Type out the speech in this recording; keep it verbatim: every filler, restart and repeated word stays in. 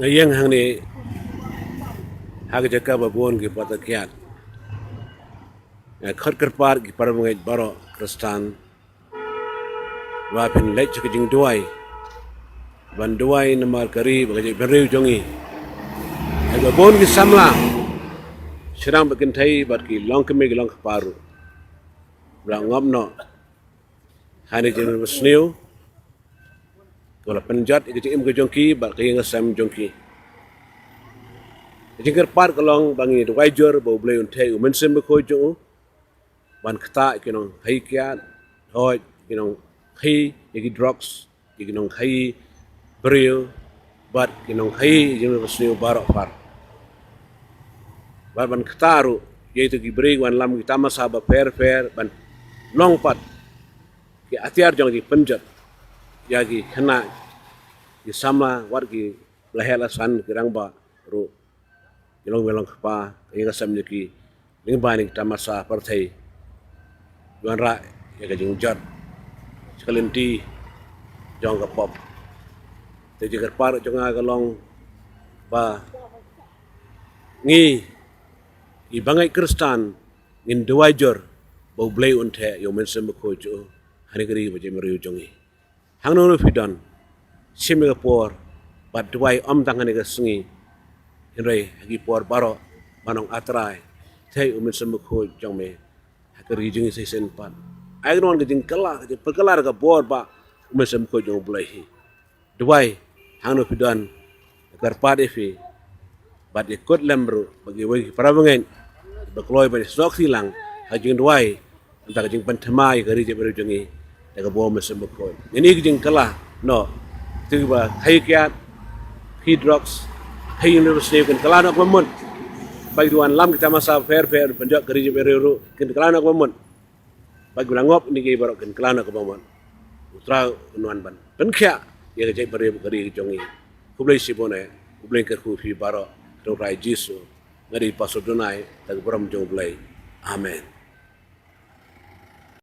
Nga ïeng hangne ha ka jaka ba bun ki pathar kiad. Nga khot kyrpad ki para bangeit baroh Khristan ba phin leit sha ka jingduwai, ban duwai namar ka ri bad ka jaitbynriew jong ngi. Ba bun ki samla, shnong bad kynthei bad ki longkmie ki longkpa ruh ba la ngop noh ha kane ka jingmynsiem, ki la pynjot ïa ka jingim ka jong ki bad ka ïing ka sem jong ki. Ka jingkyrpad ka long ba ngin duwai jur ba U Blei un theh ïa U Mynsiem Bakhuid jong u ban ktah ïa ki nongkhaïi kiad, thoid ïa ki nongkhaïi ïa ki drugs, ïa ki nongkhaïi briew bad ki nongkhaïi ïa ki jingmynsiem baroh par. Bad ban ktah ruh ïa kito ki briew ki wanlam ki tamasa bapher bapher, ban long pat ki atiar jong ka jingpynjot ïa ki khynnah, ki samla, wat ki ba la heh la san, ki rangbah ruh, ki longkmie longkpa, ka ïing ka sem jong ki lyngba kine ki tamasa pyrthei, ki wanrah ïa ka jingjot sha ka lynti jong ka pop. Te ka jingkyrpad jong nga ka long ba ngi, ki bangeit Khristan, ngin duwai jur ba U Blei un theh ïa U Mynsiem Bakhuid jong u ha kane ka ri bad ka jaitbynriew jong ngi. Hangno ruh phi don, shim ïa ka por bad duwai, ym tang ha kane ka sngi, hynrei ha ki por baroh, ban ong, A Trai, theh ïa U Mynsiem Bakhuid jong me ha ka ri jong ngi sa shisien pat. Ai ka nong ka jingkylla, ka jingpynkylla da ka bor ba U Mynsiem Bakhuid jong U Blei hi. Duwai hangno phi don, kyrpad ïa phi bad ïa kut lem ruh bad kiwei ki para bangeit ba kloi ban ïasnoh kti lang ha ka jingduwai, nangta ka jingpynthame ïa ka ri jaitbynriew jong ngi da ka bor U Mynsiem Bakhuid. Ngin ïoh ka jingkylla noh. Kito kiba khaïi kiad, khaïi drugs, khaïi ïa ki nongmynsiem, kin kylla noh kaba mut. Bad kiba wanlam ki tamasa pher pher, pynjot ka ri jaitbynriew ruh, kin kylla noh kaba mut. Bad kiba la ngop ïa kine baroh kin kylla noh kaba mut. U Trai un wan ban pynkhiah ïa ka jaitbynriew bad ka ri ka jong ngi. Khublei shibun eh. U Blei un kyrkhu ïa phi baroh. Ha u Trai Jisu nga dei pastor Donai, da ka burom jong U Blei. Amen.